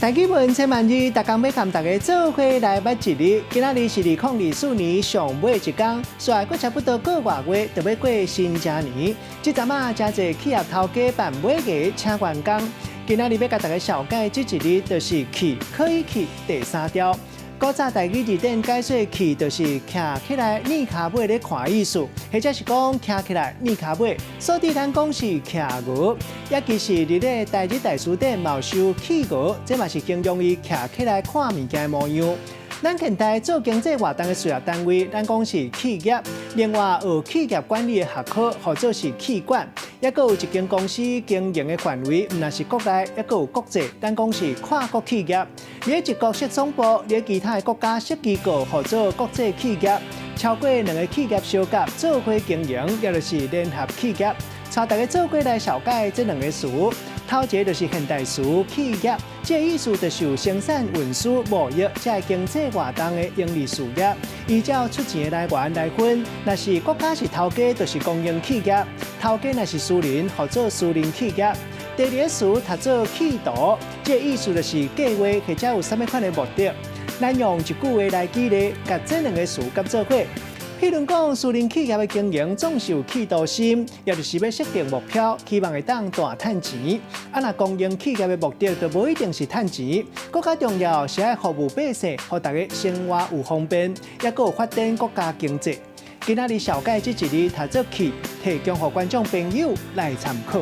台語文千萬字，逐工欲佮大家做伙來捌一字。今仔日是2024年上尾一工，煞閣差不多個外月就欲過新正年。這陣仔誠濟企業頭家辦尾牙請員工。今仔日欲共大家紹介這一字，就是氣，可以去第三調。古早台語字典解說氣就是徛起來躡跤尾咧看意思，或者是講徛起來躡跤尾，所以咱講是徛牛。也其實佇咧台日大辭典嘛有收企鵝，這嘛是形容伊徛起來看物件的模樣。咱現代做經濟活動的事業單位，咱講是企業。另外學企業管理的學科，號做是企管。抑閣有一間公司經營的範圍，毋但是國內，抑閣有國際，咱講是跨國企業。佇一國設總部，佇其他的國家設機構，號做國際企業。超過兩个企業相合做伙經營，也就是聯合企業。帶大家做伙來紹介這兩个詞。頭一个就是現代詞企業，這个意思就是有生產、運輸、貿易這个經濟活動的營利事業，依照出錢的來源來分。若是國家是頭家，就是公營企業；頭家若是私人，號做私人企業。第二个詞讀做企圖，這个意思就是計劃或者有啥物款的目的。咱用一句話來舉例，共這兩个詞結做伙。譬如講，私人企業的經營總是有企圖心，也就是欲設定目標，希望會當大趁錢。啊，若公營企業的目的就無一定是趁錢，閣較重要是愛服務百姓，予大家生活有方便，抑閣有發展國家經濟。今仔日紹介這一字讀做氣，提供予觀眾朋友來參考。